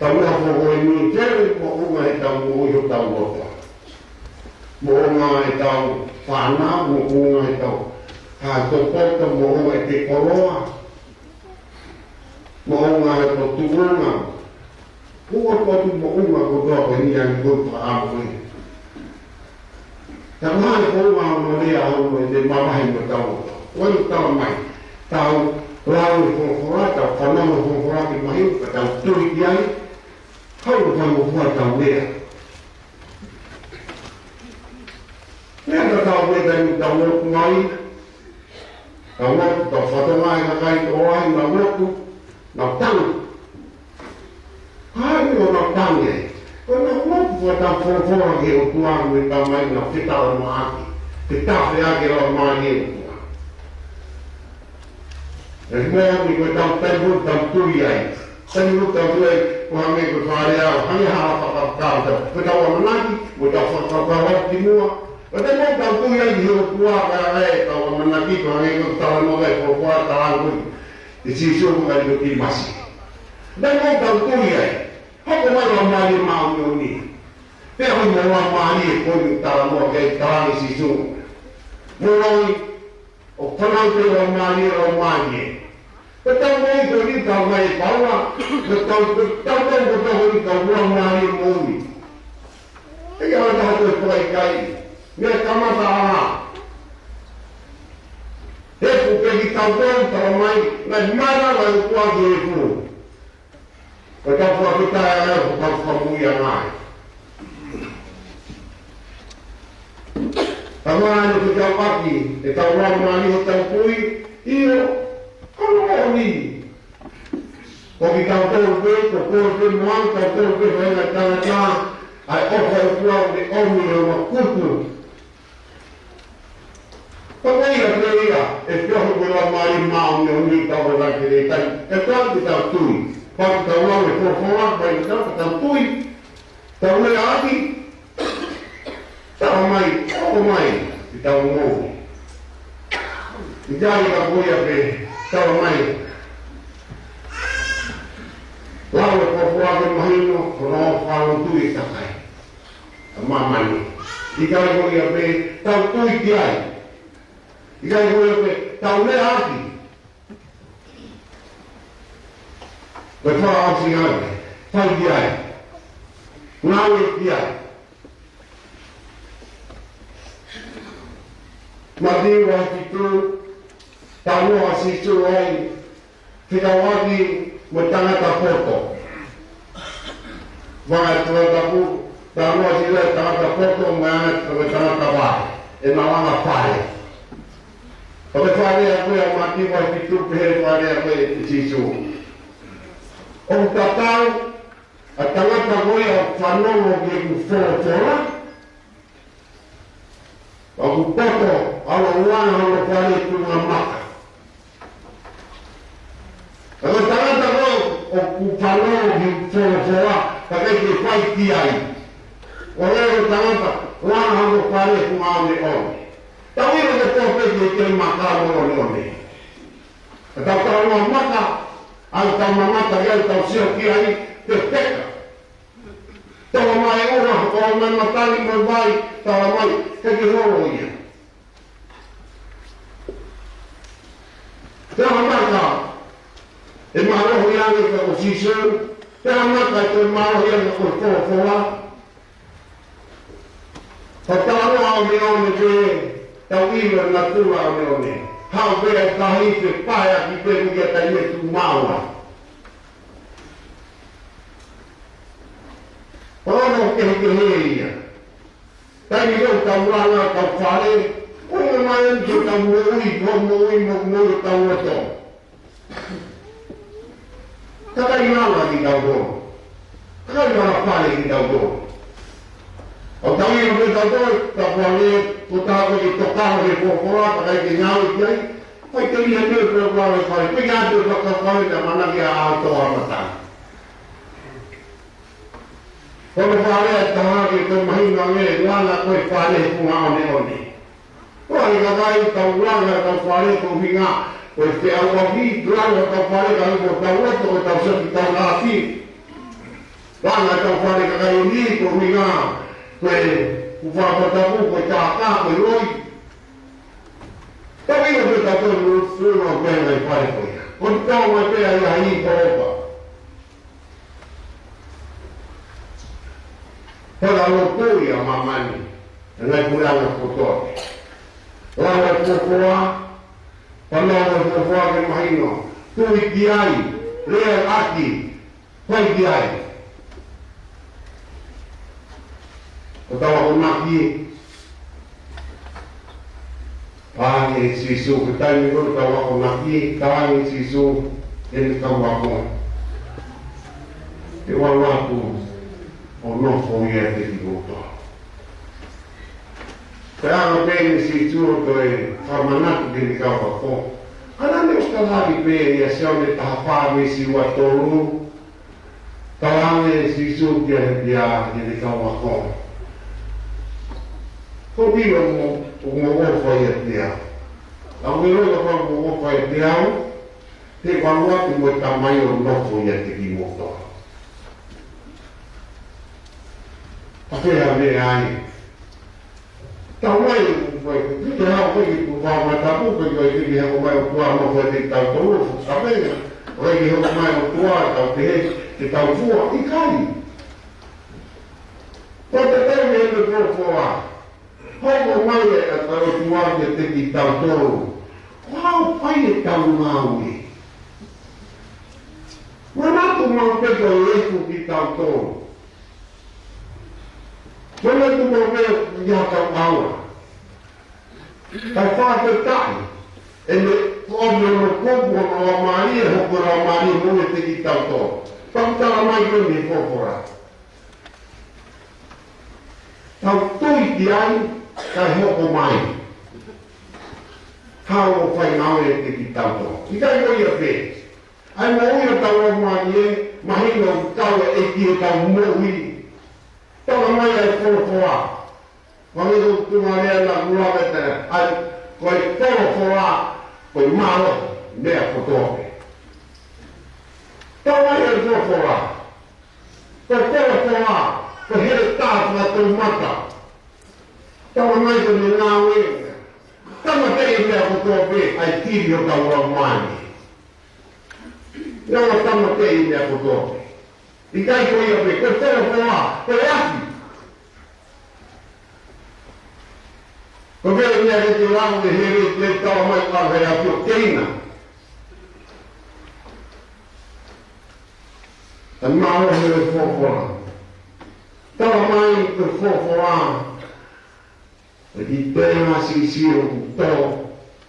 Tau ako ko eni, tele moʻunga ʻetau moʻui hotau loto. Moʻunga ʻetau fānau, moʻunga ʻetau hā tō poto, moʻunga ʻete koloa, moʻunga ʻete tuʻunga. Kuo ʻoatu moʻunga kotoa ko eni ʻa e ko e fakaʻamu ko ē. Ka mahalo ko e ʻuhinga ʻo e lea ʻo e mamahi mo tau. Ko e tala mai. Tau lau e folofola, tau fanongo e folofola ke mahino, ka tau tui ki ai, haʻu ʻo tau fua tau lea. Lea ka tau lea ka tau lotu mai, tau lotu, tau fatongia e kakai ʻo ai, nau lotu, nau tangi. Ka ʻi heʻenau tangi, ko ʻenau lotu fakataha folofola ki he ʻOtua mo e Tamai, nau fetalanoaʻaki, fetafeʻaki ʻa e Laumālie ʻo e ʻOtua. ʻE moʻoni ko ʻetau taimi ʻoku tau tui ai. Taimi ʻoku tau tui ai, ʻoku hangē ko e fale ʻa, hangē ha fakakaukau, ko ʻetau ʻamanaki, mo ʻetau fakakaukau atu ki muʻa. Ko e taimi ʻoku tau tui ai ki he ʻOtua, ka ʻe ʻetau ʻamanaki, ʻoku hangē ko e talanoa ʻa e folofola, talanoa ʻa Sīsū ko e Nikodimasi. Naʻa mau tau tui ai. Hoko mai Laumālie Māʻoniʻoni. Pea hoko mai Laumālie ko eni, talanoa ki ai, talaange ʻe Sīsū. Mou ʻalu ʻo fanauʻi pē Laumālie, Laumālie. Pea tau mai ko eni, tau mai ʻe Paula, pea tau, pea tau, tau, pea tau ko eni, tau Laumālie moʻoni. ʻIkai ha taha toe fakaʻikaiʻi. Meʻa kamata ʻa e hē. He ʻoku pehē ki he tau tau, tau mai, naʻe mara, naʻe ʻotua ki he ʻotua. Ko e tau fakafetaʻi ʻa e ʻOtua, ko e tau fakamoʻui ʻa e ngaahi. Tau ʻalu ʻo fekauʻaki ʻetau Laumālie ʻi heʻetau tui, ʻio, ko hono moʻoni. Ko kitautolu pē, ko koe pē mo au, tautolu pē, ko e ngaahi tangata, ʻa e ʻofa ʻa e ʻOtua ʻoku ne ʻomi ʻi hono kupu. Pea ko ia pē ia, ʻe feohi ko e Laumālie Māʻoniʻoni ʻi heʻetau ʻalu ki he tau, ʻe tau ki heʻetau tui. Pea ke tau lau e folofola, pea ke tau, ke tau tui. Tau lea ʻaki, tau mai, ʻomai, ke tau moʻui. ʻIkai ka ko ia pē, tau mai. Lau e folofola ke mahino, ko hono ʻofa ʻa e ʻOtua ki he kakai ʻa māmani. ʻIkai ko ia pē, tau tui ki ai. ʻIkai ko ia pē, tau lea ʻaki. Ko e fakaʻosinga ē, fai ki ai. Ngāue ki ai. Mātiu vahe fitu, talanoa ʻa Sīsū ai, fekauʻaki mo e tangata poto. Vakai tangata poto, talanoa ʻa Sīsū ai tangata poto, mo e tangata vahe, ʻena langa fale. Pea ko e fakalea ko ē ʻa Mātiu vahe fitu, pehē fakalea ko ē ʻe Sīsū. ʻOku tatau, ʻa e tangata ko ia ʻoku fanongo ki heʻeku folofola, ʻoku poto, ʻalu ʻo langa hono fale ʻi he tuʻunga maka. Ka ko e tangata ko ē ʻoku fanongo ki heʻeku folofola, ka ʻikai ke fai ki ai, ʻoku ʻikai ko e tangata, langa hono fale ʻi he tuʻunga ʻoneʻone. Tau ʻilo ko e tō pē ki he maka mo e ʻoneʻone. Ka tau talanoa maka, ʻa ia ʻoku tau mamata ki ai, tau sio ki ai, pepeka. Tala mai ʻoku ʻomi ʻa e matangi mo e vai, tala mai, heʻikai ke holo ia. Pea ko e maka, ʻe mālohi ange ka ko Sīsū, pea ko e maka ʻe toe mālohi ange ka ko e folofola. Ko e talanoa ʻoneʻone pē, tau ʻilo e natula ʻoneʻone. Haʻu pē ʻa e tahi, fepaheʻaki pē mo ia taimi ʻe tuʻu maua. Ko hono kehekehe ia. Taimi ʻoku tau langa ʻetau fale, ʻoku ʻomai eni ke tau moʻui, mo moʻui, mo moʻui ʻetau loto. Kakai langa kitautolu. Kakai langa fale kitautolu. ʻOku tau ʻilo pē tautolu, ta fale, ko e taha ko ē ke tokanga ki he folofola, kakai ke ngāue ki ai, ʻikai ke ʻi ai ha meʻa pē ʻoku langa fale, ʻikai ke ʻi ai ha meʻa pē ʻoku langa fale, ta manaki ʻa e ʻaho ʻe tō ʻa matangi. Ko hono fakalea ʻe taha ke toe mahino ange, langa ko e fale he tuʻunga ʻoneʻone. Ko e kakai tau langa ʻetau fale ko e ʻuhinga, ko e feʻauʻauhi, langa ʻetau fale ka ko ʻetau loto, ko ʻetau sio ki heʻetau ngaahi. Langa ʻetau fale kakai ʻe niʻihi ko e ʻuhinga, ko e kufa patapu, ko e kākā, ko e loi. Tau ʻilo pē tautolu ʻoku ʻi ai e ngaahi fale ko ia. Ko e tau mai pē ʻa e ʻaho ʻe tō ʻa e ʻaho. Pea ʻoku tui ʻa māmani, ʻa e ngaahi puleʻanga kotoa. Lau e folofola, fanongo e folofola ke mahino, tui ki ai, lea ʻaki, fai ki ai. Ko ʻetau akonaki, pehē ʻe Sīsū, ko e taimi ko ē ʻetau akonaki, pehē ʻe Sīsū ki heʻene kau ako, te u ʻalu atu ʻo nofo ʻiate kimoutolu. Pea ʻalu pē ʻa Sīsū ʻo toe fakamanatu ki heʻene kau ako. Ka naʻe ʻosi tala ʻaki pē ʻia Sione taha fā veesi ua tolu, talaange ʻe Sīsū kia, kia, ki heʻene kau ako, ko e ʻilo mo, mo ʻofa ʻiate au. ʻOku ke ʻilo ʻoku ke ʻofa ʻiate au? Te u ʻalu atu mo e Tamai ʻo nofo ʻiate kimoutolu. Pea pehē ai, Tamai, ʻoku ʻikai ke haʻu ʻa e ʻOtua ʻo fakatapu, ʻoku ʻikai ke haʻu mai ʻOtua ʻo nofo ʻiate kitautolu, ka meʻa, ʻoku ʻikai ke haʻu mai ʻOtua ʻo tau pehē ke tau fua, ʻikai. Ko e tatau mo e folofola. Hoko mai ʻa e ʻOtua kiate kitautolu. Ko e hā ʻoku fai ʻetau ngāue? Manatu maʻu pē ko e ʻEiki kitautolu. Manatu maʻu pē ʻi heʻetau ʻaonga. Kae fakafetaʻi. ʻEne ʻomi hono kupu, hono Laumālie, hoko Laumālie moʻui ʻiate kitautolu. Pea ʻoku tala mai ko eni ʻe he folofola. Tau tui ki ai, kae hoko mai. Haʻu ʻo fai ngāue ʻiate kitautolu. ʻIkai ko ia pē. ʻA e moʻui ʻo hotau laumālie, mahino ʻoku kau e ʻEiki ʻi heʻetau moʻui. Tala mai ʻa e folofola. Mahino ʻoku tuʻunga lea na kula mete, ʻa e, ko e folofola, ko e mālohi, meʻa kotoa pē. Tala mai ʻa e folofola. Ko e folofola, ko e heletā fakatoumata. Tala mai ko ʻene ngāue, tāmateʻi e meʻa kotoa pē, ʻa e tili ʻo hotau laumālie. Naʻa tāmateʻi e meʻa kotoa pē. ʻIkai ko ia pē, ko e folofola, ko e afi. Ko e meʻa ke te lau ʻe he lele, te tala mai ʻa e afi ʻo Keina. ʻA e mālohi ʻo e folofola. Tala mai ko e folofola. ʻE ki tēnā sisio ʻoku tō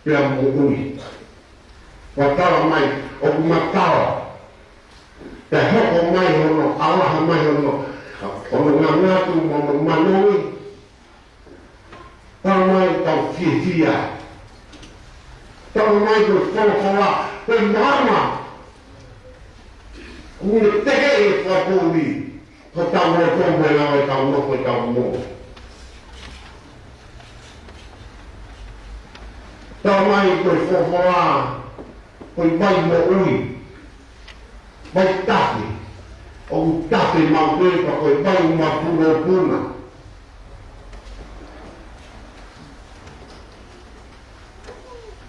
pea moʻui. Pea tala mai ʻoku matala. Pea hoko mai hono, ʻalaha mai hono, hono ngangatu mo hono manongi. Tala mai tau fiefia. Tala mai ko e folofola, ko e maama. ʻOku ne tekeʻi e fakapoʻuli. Ko hotau loto mo e lava ʻetau nofo ʻetau moʻui. Tala mai ko e folofola, ko e vai moʻui. Vai tafe. ʻOku tafe maʻu pē pea ko e vai ʻoku mapunopuna.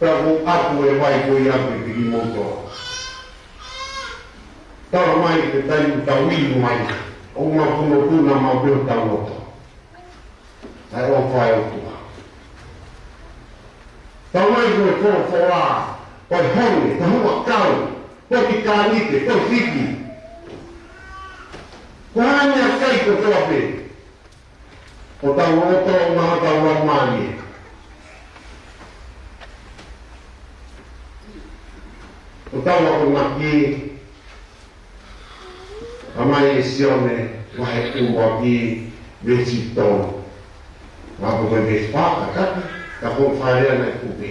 Pea ʻoku ʻatu e vai ko ia pē ki moutolu. Tala mai ko e taimi ʻoku tau inu ai, ʻoku mapunopuna maʻu pē hotau loto. ʻA e ʻofa ʻa e ʻOtua. Tala mai ko e folofola, ko e honge, ko e huʻakau, ko e kikanite, ko e fiki. Ko e hā e meʻakai kotoa pē. Ko hotau loto mo hotau laumālie. Ko hotau akonaki, ʻomai ʻe Sione, vahe ʻuluaki, veesi tolu. Mahalo ko e veesi fā, ka, ka, ka ko e fale ana e kupe.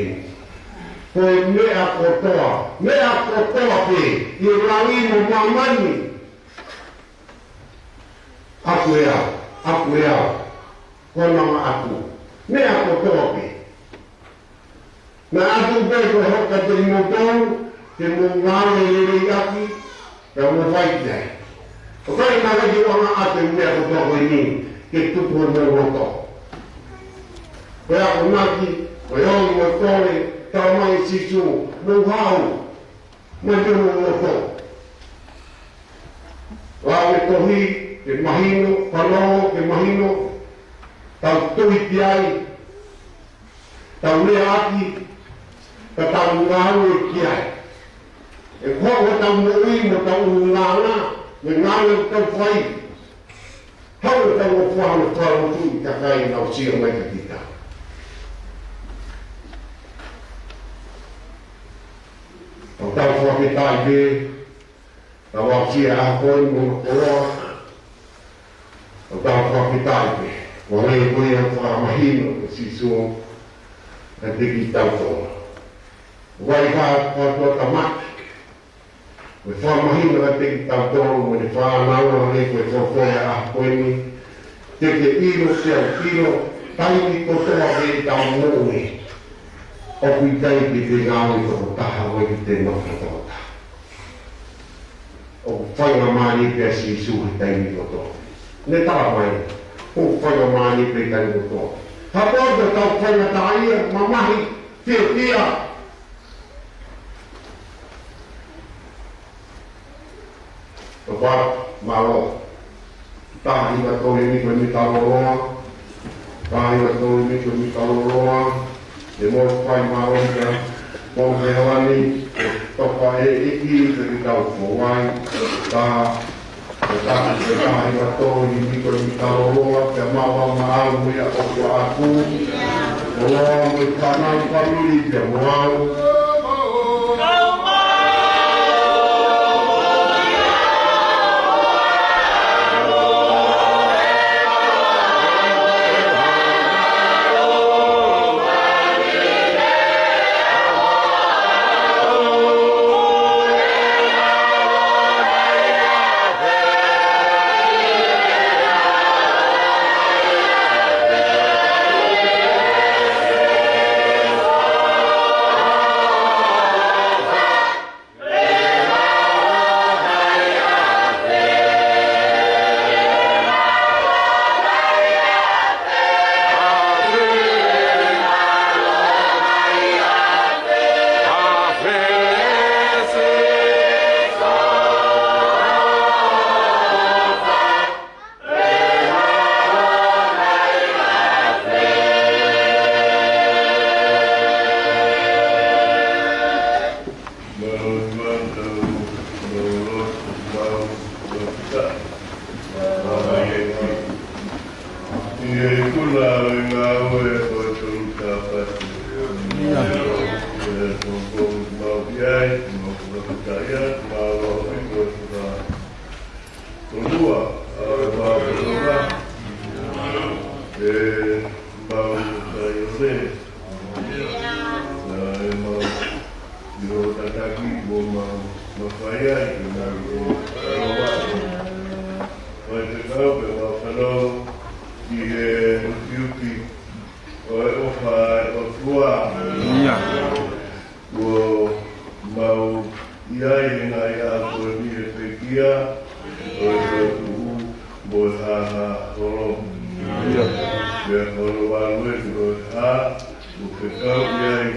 Ko e meʻa kotoa, meʻa kotoa pē, ʻi langi mo māmani. ʻAku ʻe au, ʻaku ʻe au, ko e mama ʻaku. Meʻa kotoa pē. Naʻe ʻatu pē ko e hoka te i moutolu, ke mou ngāue lelei ʻaki, pea mou fai ki ai. ʻOku ʻikai ke u ʻoange ʻa e meʻa kotoa ko eni, ke tuku homou loto. Ko e akonaki, ko e ongo kole, tala mai ʻe Sīsū, mou haʻu. Mai pē homou loto. Lau e tohi, ke mahino, fanongo, ke mahino, tau tui ki ai, tau lea ʻaki, ka tau ngāue ki ai. ʻE hoko hotau moʻui mo hotau ʻulungaanga, mo e ngāue ʻoku tau fai. Haʻu ʻo tau ʻofa mo tau lotu ki he kakai ʻoku nau sio mai kia kita. Tau tau fakafetaʻi pē, tau aʻusia ʻa e ʻaho ko eni mo hono koloa. Tau tau fakafetaʻi pē, ʻo lele ko ia fakamahino ʻe Sīsū kiate kitautolu. Vai ka kua tua tamaki. Mo e fakamahino kiate kitautolu, mo e fānau ʻa e ko e folofola ʻa e ʻaho ko eni, te ke ʻilo, te u ʻilo, taimi kotoa pē ʻetau moʻui. ʻOku ʻikai ke te ngāue tokotaha, ʻoku ʻikai ke te nofo tokotaha. ʻOku faingamālie pē ʻa Sīsū he taimi kotoa. Ne tala mai, ʻoku faingamālie pē he taimi kotoa. Kapau te tau faingataʻaʻia, mamahi, fiefia. Papa, mālō. Taha hiva tolu himi ko e mita lōloa. Taha hiva tolu himi ko e mita lōloa. ʻE mo fai mālō ia. Mo he hala ni, ʻe toka ʻe ʻEiki ke tau foai. Taha, ʻe taha, ʻe taha hiva tolu himi ko e mita lōloa. Pea mālō mālō ia ʻoku ʻaku. Lōloa mo e fānau fāmili pea mo au. Tolua, ʻa e mau tolua, ʻe mau taione, ʻa e mau ʻi ho tataki mo mau mafai ai, ʻe mau ʻi ho taloa. Faifekau, ʻe mau fanongo ki he ukiuki ʻo e ʻofa ʻa e ʻOtua. Ia. Kuo mau ʻi ai he ngaahi ʻaho ko eni he pekia ʻo e toetuʻu mo e hāhā holo. Ia. Pea ko hono valu eni ʻo e hā, kuo fekauʻi ai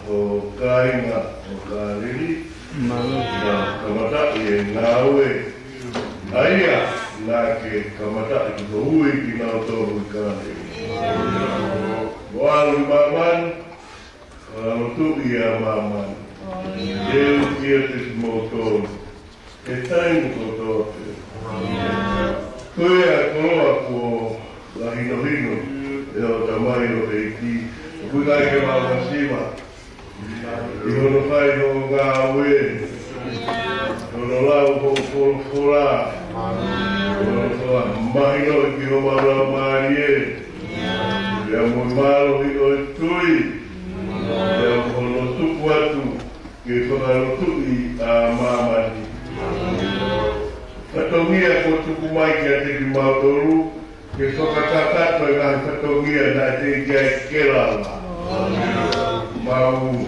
ho kāinga ʻo Kāleli. Mālō. Naʻa kamataʻi e ngāue. ʻA ia, naʻa ke kamataʻi ki ho ui kinautolu ʻi Kāleli. Mo ʻalu ʻi māmani, fakalotuʻi ʻa māmani. Ke u kiate kimoutolu he taimi kotoa pē. Ko e koloa kuo mahinohino ʻe ho Tamai ʻo e ʻEiki, ʻoku ʻikai ke mau masiva ʻi hono fai hoʻo ngāue, hono lau hoʻo folofola, hono fakamahinoʻi ki homau laumālie, pea mo e mālohi ʻo e tui, pea mo hono tuku atu ke fakalotuʻi ʻa māmani. Fatongia kuo tuku mai kiate kimautolu, ke fakakakato e ngaahi fatongia naʻe teʻeki ai ke lava. Mau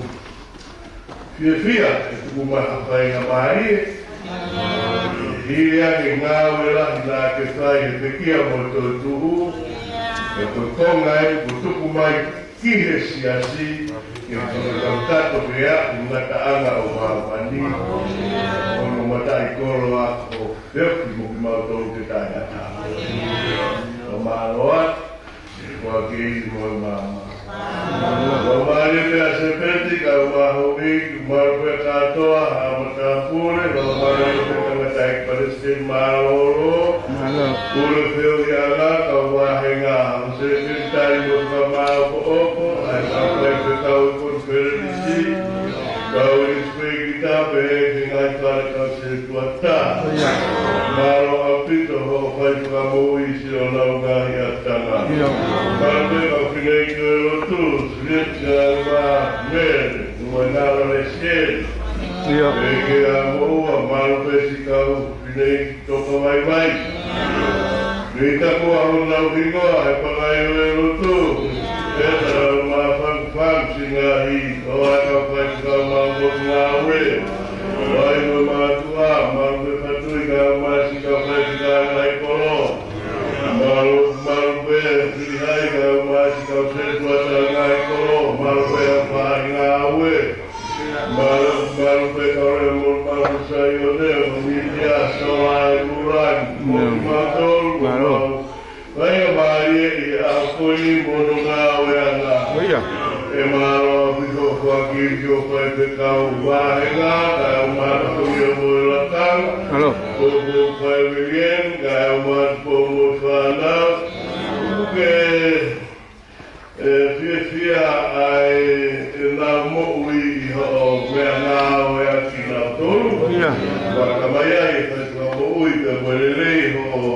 fiefia ke tuku mai ha faingamālie. Hili ange e ngāue lahi naʻa ke fai he pekia mo e toetuʻu. Pea ko e konga eni kuo tuku mai ki he siasi, ke fakakakato ke aʻu ki he ngataʻanga ʻo māmani. Ko hono mataʻikoloa ko e feohi mo kimautolu ke taʻengata. Fakamālō atu, ko e kei mo e maama. Fakamālō pē ʻa Sepeti, kau mahovi, mālō pē kātoa, ʻa e matāpule, fakamālō pē tangataʻeiki palesiteni mālōlō. Mālō. Pule feohiʻanga, kau vāhenga, ʻa e sekelitali mo e fakamāʻopoʻopo, ʻa e kau faifekau ʻi he konifelenisi, kau ʻi he sipeki tape, he ngaahi fale kau sētuata. Mālō ʻaupito hoʻo fai fakamoʻui siʻonau ngaahi ʻapitanga. Mālō pē kau fineʻeiki ʻo e lotu, Silieti, Alema, Mele, mo e nala Lesieli. Pea ke ʻa moʻua, mālō pē siʻi kau fineʻeiki toka vaivai. Mei taku ʻa honau hingoa he pangai ʻo e lotu. Pea tala ma fangfang siʻi ngaahi ʻo e kau faifekau maʻu ngāue. Vai mo mātuʻa, mālō pē Faingamālie ʻi he ʻaho ko eni mo hono ngāueʻanga. ʻIo. ʻE mālō ʻaupito hoʻo foaki ki ho faifekau vāhenga, kae ʻumaʻā Tōmio mo e lakanga. Mālō. Ko ho faifekau, kae ʻumaʻā Tōmio mo e fānau. Ke ʻe fiefia ʻa e, ʻenau moʻui ʻi hoʻo meʻangāueʻaki kinautolu. ʻIo. Pea ka mai ai e fai fakamoʻui pea mo e lelei hoʻo,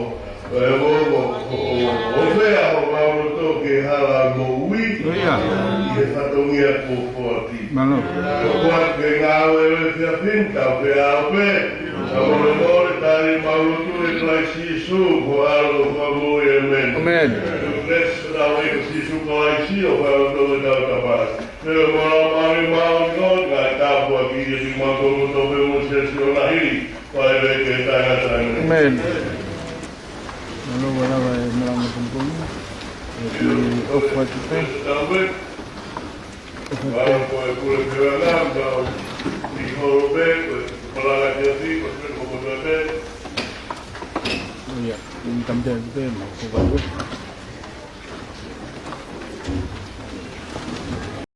ʻe mo, mo, hoʻo, hoʻo fea homau loto ke hala moʻui. ʻIo. ʻI he fatongia kuo foaki. Mālō. Ko koe ke ngāue ʻi he efiafi ni, tau pē ʻa pē. Ka molemole tali ʻemau lotu ʻia Kalaisi Sīsū, ko ho ʻAlo ko homau Fakamoʻui, ʻēmeni. ʻĒmeni. Bless ʻa e Sīsū Kalaisi, ʻo fai ʻo tau tapasi. Pea mo e Laumālie Māʻoniʻoni, kae tāpuakiʻi kimautolu kotoa pē mo e siasi ʻo e lahi, fai pē ke taʻengata. ʻĒmeni. Mālō, mālō, mālō, mālō, mālō. ʻOku ʻofa atu pē. ʻOfa atu pē. Mālō, ko e pule pē ʻana, mālō. ʻI holo pē, ko e palanga ke ati, ko e pē, ko e pē. ʻIo, ʻi tamte atu pē, mālō, ko e pē.